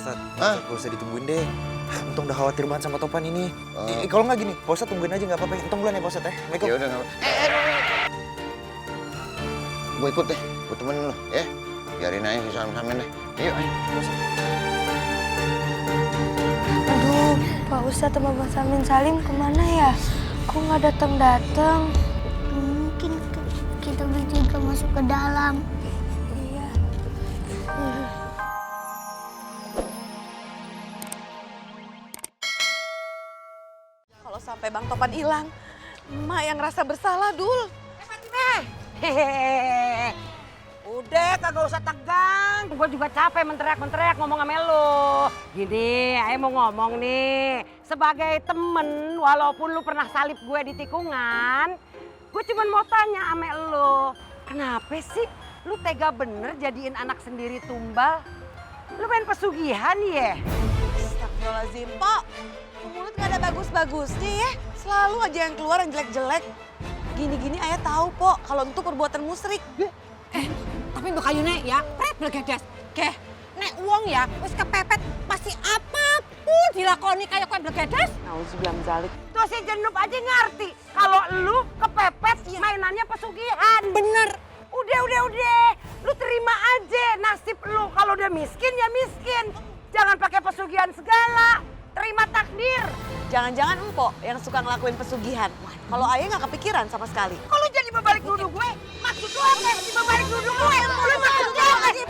Ustadz, Hah? gak usah ditungguin deh. Untung udah khawatir banget sama Topan ini. Kalau nggak gini, Pak Ustadz tungguin aja nggak apa-apa. Untung duluan ya Pak Ustadz ya. Assalamualaikum. Ya udah nggak. Gue ikut deh, gue temenin lo ya. Biarin aja si Samin deh. Ayo, ayo. Aduh, Pak Ustadz sama Bang Samin Salim kemana ya? Kok nggak datang-datang? Mungkin kita bertiga masuk ke dalam. Iya. Kalau sampai Bang Topan hilang, emak yang ngerasa bersalah, Dul. Hehehe. Udah kagak usah tegang. Gue juga capek menteriak-menteriak ngomong sama lo. Gini, Ayo mau ngomong nih. Sebagai temen, walaupun lu pernah salip gue di tikungan, gue cuma mau tanya sama lo. Kenapa sih lu tega bener jadiin anak sendiri tumbal? Lu main pesugihan ya? Astagfirullahaladzim, Pok. Mulut gak ada bagus-bagusnya ya. Selalu aja yang keluar yang jelek-jelek. Gini-gini ayah tahu, Pok, kalau itu perbuatan musyrik. Tapi mbak Kayune ya, pret bergedas. Keh, nek uang ya, wis kepepet, masih apapun dilakoni kayak kue bergedas. Nauzubillah min dzalik. Tuh si Jenup aja ngerti kalau lu kepepet mainannya pesugihan. Bener. Udah. Lu terima aja nasib lu. Kalau udah miskin ya miskin. Jangan pakai pesugihan segala. Terima takdir. Jangan-jangan empok yang suka ngelakuin pesugihan. Kalau ayah nggak kepikiran sama sekali. Kalau jadi berbalik duduk gue, maksud lu apa? Berbalik duduk gue. Lu maksudnya apa sih?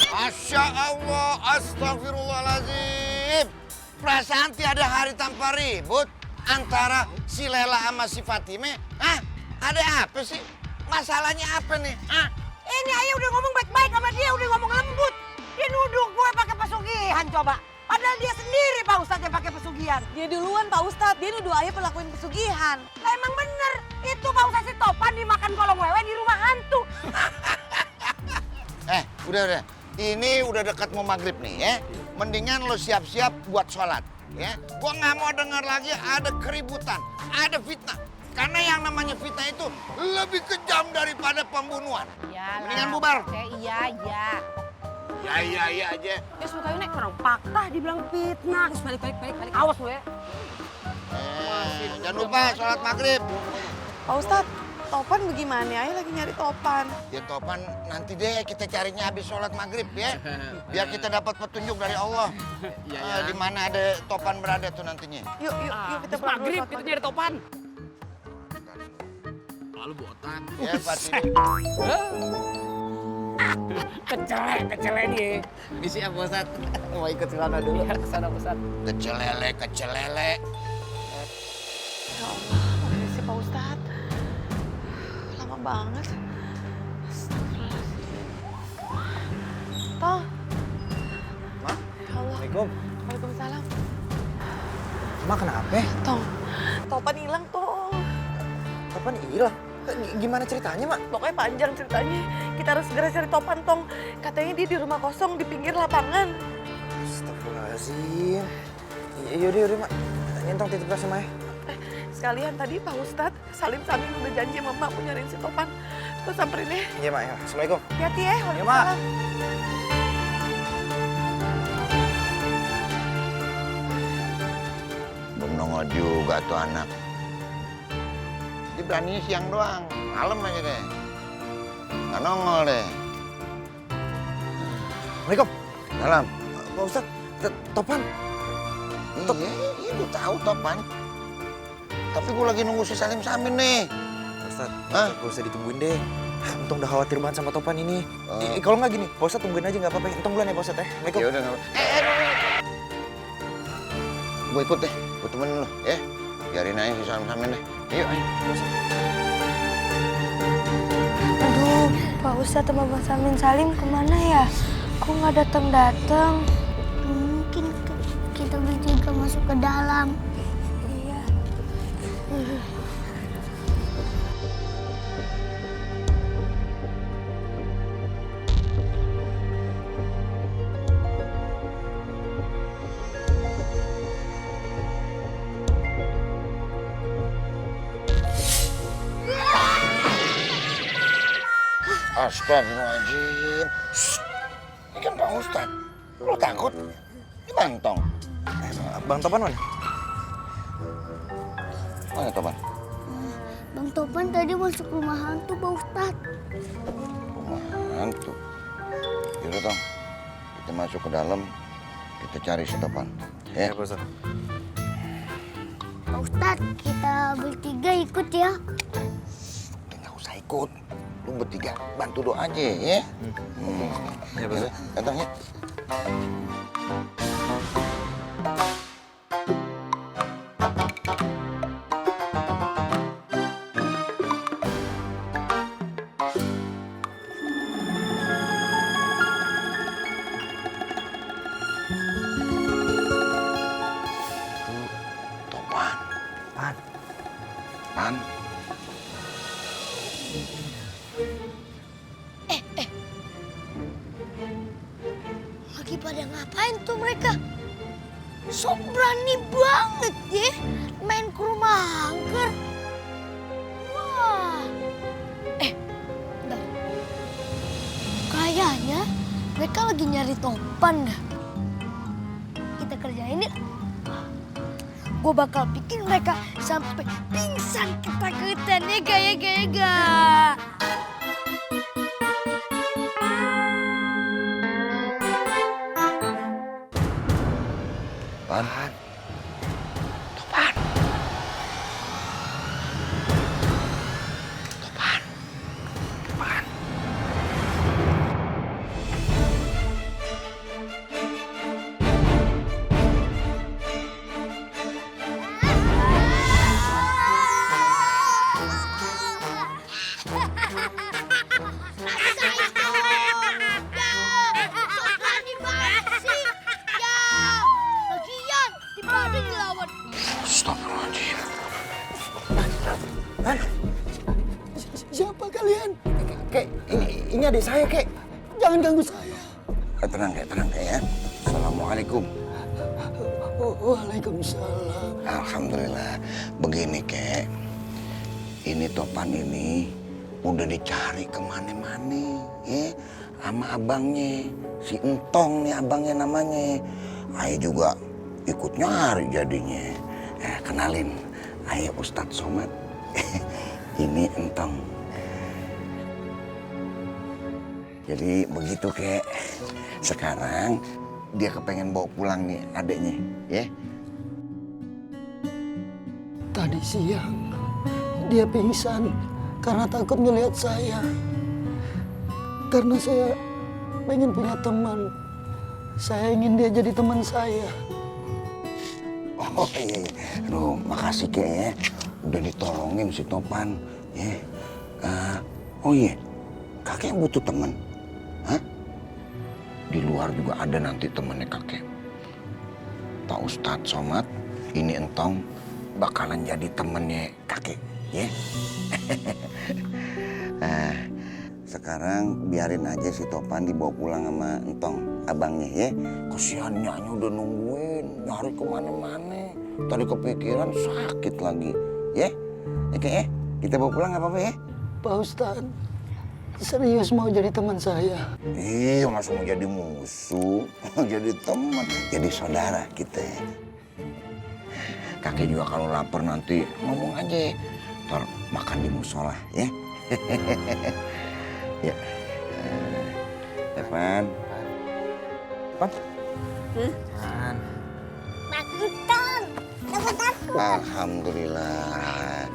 Masya Allah, astagfirullahaladzim. Perasaan tiada hari tanpa ribut antara si Lela sama si Fatime. Hah? Ada apa sih? Masalahnya apa nih? Hah? Ini Ayah udah ngomong baik-baik sama dia, udah ngomong lembut. Dia nuduh gue pakai pesugihan coba. Padahal dia sendiri Pak Ustadz yang pakai pesugihan. Dia duluan Pak Ustadz, dia nuduh ayah pelakuin pesugihan. Lah emang bener, itu Pak Ustadz si Topan dimakan kolong wewe di rumah hantu. Udah. Ini udah dekat mau maghrib nih ya. Mendingan lo siap-siap buat sholat ya. Gua nggak mau dengar lagi ada keributan, ada fitnah. Karena yang namanya fitnah itu lebih kejam daripada pembunuhan. Mendingan bubar. Iya. Ya aja. Terus mbak Kayune, Orang fakta dibilang fitnah. terus balik. Awas lu ya. Jangan lupa sholat maghrib. Pak Ustadz, Topan bagaimana? Ayah lagi nyari Topan. Ya Topan nanti deh kita carinya habis sholat maghrib ya. Biar kita dapat petunjuk dari Allah. Di mana ada Topan berada tuh nantinya. Yuk kita pulang dulu. Maghrib sholat kita nyari Topan. Lalu botak. Ya Fatime. Kecelek nih. Misi ya Pak Ustadz. Mau ikut ke sana dulu. Iya, kesana Ustaz. Kecelele. Ya Allah, mana sih Pak Ustadz? Lama banget. Astagfirullahaladzim. Toh. Ma? Ya Allah. Assalamualaikum. Waalaikumsalam. Ma kenapa? Tong, Topan hilang toh. Topan hilang? Gimana ceritanya, Mak? Pokoknya panjang ceritanya. Kita harus segera cari Topan, Tong. Katanya dia di rumah kosong di pinggir lapangan. Astagfirullahaladzim. Yaudah, Mak. Nyentong titip tas sama Ayah. Sekalian tadi Pak Ustadz, Salim udah janji sama Mak mau nyariin si Topan. Terus samperin ya. Iya, Mak. Ya. Assalamualaikum. Hati-hati ya. Iya, Mak. Waalaikumsalam. Belum nongol juga tuh anak. Dia berani siang doang, malam aja deh. Nggak nongol deh. Assalamualaikum. Salam. Pak Ustadz, Topan. Iya, gue tahu Topan. Tapi gue lagi nunggu si Salim Samin nih. Pak Ustadz, Hah? gak usah ditungguin deh. Untung udah khawatir banget sama Topan ini. Kalau nggak gini, Pak Ustadz tungguin aja nggak apa-apa. Untung duluan ya Pak Ustadz ya. Assalamualaikum. Ya udah nggak. Gue ikut deh, gue temenin lo ya. Biarin aja si Salim Samin deh. Ayo. Aduh, Pak Ustadz sama Bang Samin Salim kemana ya? Kok nggak datang-datang? Mungkin kita bertiga masuk ke dalam. Iya. Astagfirullahaladzim. kan Pak Ustadz. Lu takut? Gimana Tong? Bang Topan mana? Mana Topan? Bang Topan tadi masuk rumah hantu, Pak Ustadz. Rumah hantu. Yaudah Tong, kita masuk ke dalam, kita cari si Topan. Ya, Pak Ustadz. Pak Ustadz, kita bertiga ikut ya. nggak usah ikut. Lu bertiga bantu doa aja ya. Ya Pak Ustadz. Datang ya. Topan. Pan. Lagi pada ngapain tuh mereka? Sok berani banget ya main ke rumah angker. Wah. Bentar. Kayaknya mereka lagi nyari Topan dah. Kita kerjain yuk. Gue bakal bikin mereka sampai pingsan ketakutan ya gaya-gaya. Pan. Topan. Topan. Topan. Astagfirullahaladzim. Siapa kalian? Kek, ini adik saya, Kek. Jangan ganggu saya. Tenang Kek ya. Assalamualaikum. Waalaikumsalam. Alhamdulillah. Begini Kek, ini Topan ini udah dicari kemana-mana ya, sama abangnya. Si Entong nih abangnya namanya. Ayah juga ikut nyari jadinya. Kenalin, ayah Ustadz Somad. Ini Entong. Jadi begitu Kek. Sekarang dia kepengen bawa pulang nih adeknya, ya. Tadi siang dia pingsan karena takut ngelihat saya. Karena saya pengen punya teman. Saya ingin dia jadi teman saya. Oh iya. Aduh, makasih Kek ya. Udah ditolongin si Topan. Ya. Oh iya, kakek butuh teman. Hah? Di luar juga ada nanti temannya kakek. Pak Ustadz Somad, ini Entong bakalan jadi temennya kakek. Ya. Sekarang biarin aja si Topan dibawa pulang sama Entong, abangnya ya. Kasihan Nyanya udah nungguin, nyari kemana-mana. Tadi kepikiran sakit lagi, ya. Oke ya, kita bawa pulang nggak apa-apa ya? Pak Ustadz, serius mau jadi teman saya? Iya, masa mau jadi musuh, jadi teman, jadi saudara kita. Kakek juga kalau lapar nanti ngomong aja, ntar makan di musola, ya. Ya, Evan. Pan. Pan. Makutan, Alhamdulillah.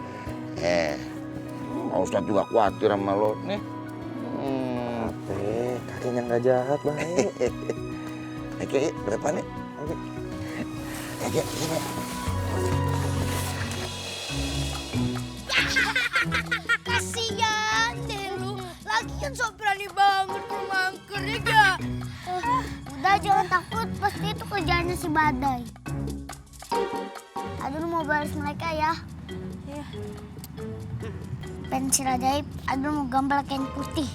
Pak Ustadz juga khawatir sama lo nih. Kakeknya nggak jahat, baik. Oke, ke depan nih. Oke, sini. kasihan deh lu. Lagian sok berani banget ke rumah angker ya gak? Udah jangan takut, pasti itu kerjaannya si Badai. Aduh mau balas mereka ya. Iya. Pensil ajaib, aduh mau gambar kain putih.